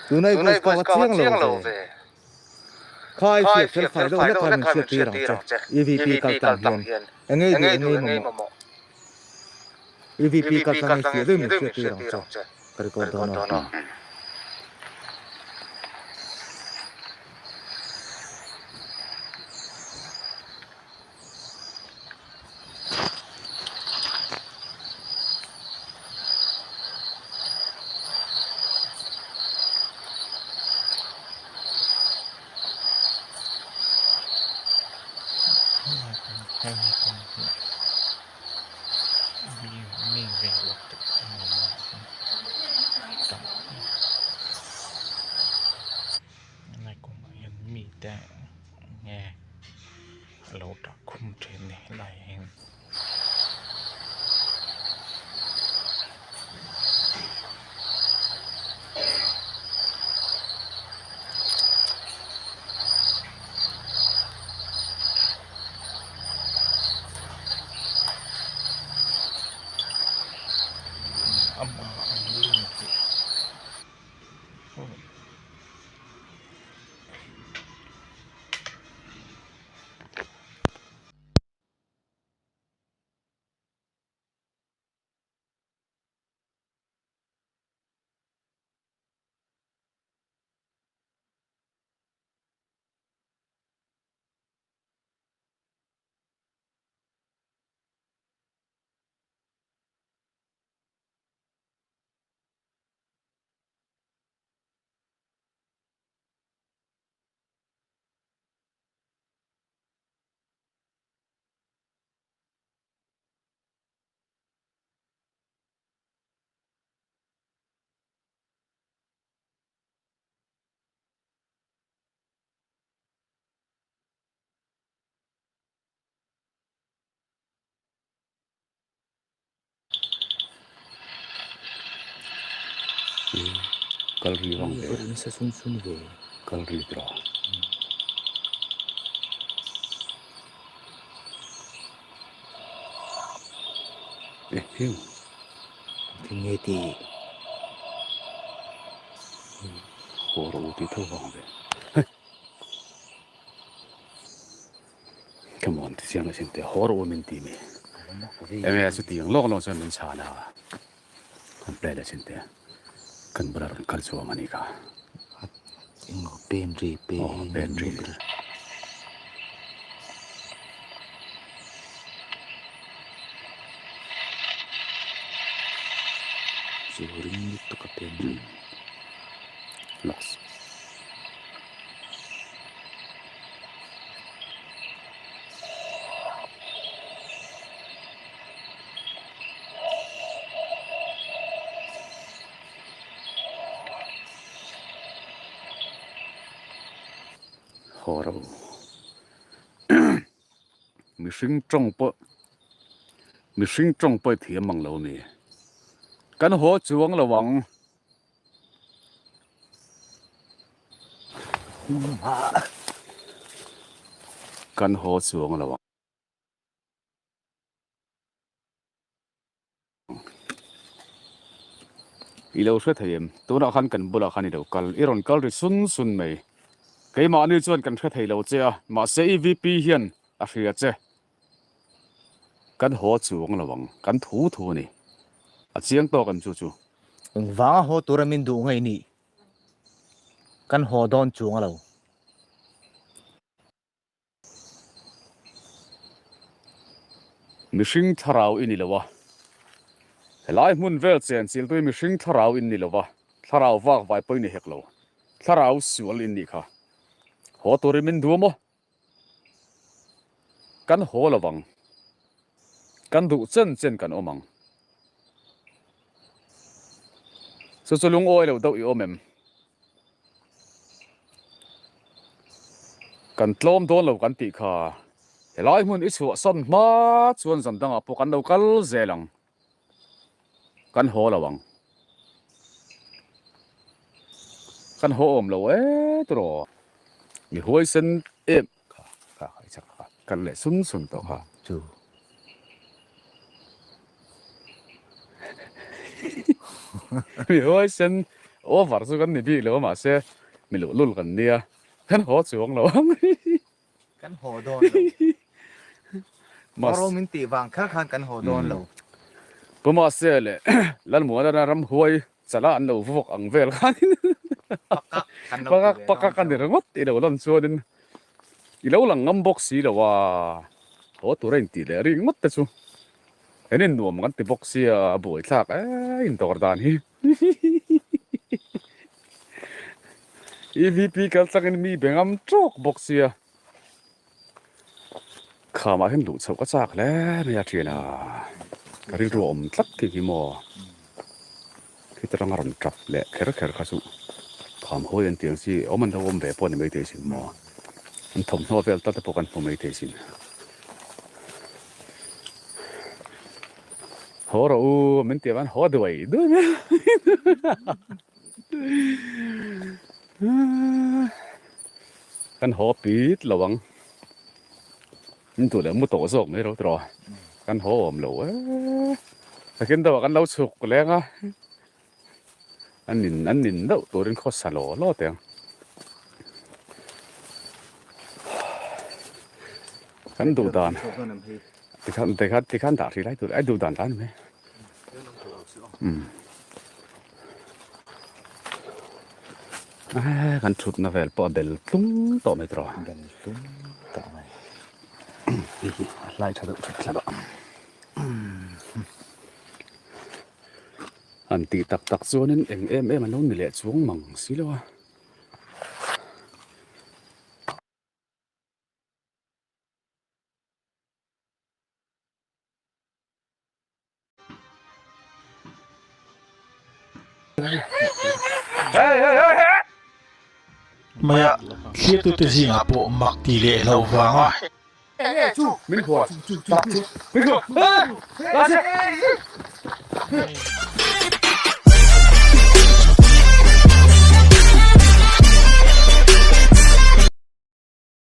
Tuna i voice ka va chiang lo ve. Kha i fiah fel fai deuh hlek kha min hriat tir ang che. EVP kal tlang hian eng ei duh eng ei mamawh. EVP kal tlang i fiah deuh min hriat tir ang che. Ka record dawn aw. A lo dah khum thin ni helai ah hian. Amah ang ling tih Kal ri vang ve. Nasa sun sun ve. Kal ri tawh. E hiu. Tinge ti. Haw rawh u ti tho vang ve. Come on ti chiang asin te haw rawh u min ti mi. Enge chu tiang lawk lawk chuan min chhan a. Kan play leh chin te kan bula rawn kal chuang a ni kha. Eng pen ri pen. Aw pen ri. Chu ring lutuk a pen ri. Lawks. Haw ro mihring tawng pawh mihring tawng pawh i thiam ang lo ni kan haw chuang lo ang. Kan haw chuang lo ang. I lo hre thei em? Tunah khan kan bulah khan i lo kal, i rawn kal ri sun sun mai. Keimahni chuan kan hre thei lo che a, mahse EVP hian a hria che. Kan haw chuang lo ang, kan thu thu a ni. A chiang tawk em chu chu? Engvanga haw tura min duh ngei nih? Kan haw dawn chuang a lo. Mihring thlarau i ni lo a. Helai hmun vel chen chiltu hi mihring thlarau in ni lo a, thlarau vak vai pawh i ni hek lo. Thlarau sual in nih kha. Haw turin min duh maw? Kan haw lo vang. Kan duh chen chen kan awm ang. Chu chu lungawi lo deuh i awm em? Kan tlawm dawn lo kan tih kha helai hmun i chhuahsan hma chuan zan dangah pawh kan lo kal zel ang, kan haw lo ang. Kan haw awm lo e tiraw. Mi huaisen em kha kha kha i chak kha kal leh sun sun tawh kha. Chu. Mi huaisen over chu kan ni bik lo a mahse mi luhlul kan nia kan haw chuang lo ang. Kan haw dawn lo. Ro min tih vang kher khan kan haw dawn lo. Pu Mahse leh Lalmuana ramhuai Chala an lo vawk ang vel khanin Pakak pakak a ni ringawt i lo lan chuanin i lo lang ngam bawk si lo a, haw tur a intih leh ringawt te chu en in nuam kan ti bawk sia a buaithlak e indawr dan hi. EVP kal tlangin mi be ngam tawk bawk sia. Khamah hian luh chhoh ka chak hle mai a thian a, ka rilru a awm tlat khi khi maw khita tanga rawn tap leh kher kher kha chu kham hawi an tiang chi awm an lo awm ve pawh a ni maithei sin maw an thawmhnaw vel tal te pawh kan hmu maithei sin. Haw rawh u min tih avangin haw duai duai mai a. Kan haw pit lo ang. Min duh leh mu tawh zawk mai ro tiraw. Kan haw awm lo e. Takin deuhah kan lo chhuk leng a. An nin an nin deuh turin khawsa law law teh ang. Kan duh dan tikhan tikhan tikhan dah hrih lai tur ai duh dan dan mai. Umm. Kan thutna vel pawh a bel tlung tawh mai tawh. Bel tlung tawh mai. Hei hi a hlai tha deuh that tlat a. Han tih tak tak chuanin eng em em an lo ni leh chuang mang si lo a. Maia thliartute zingah pawh mak ti leh hlauh vanga.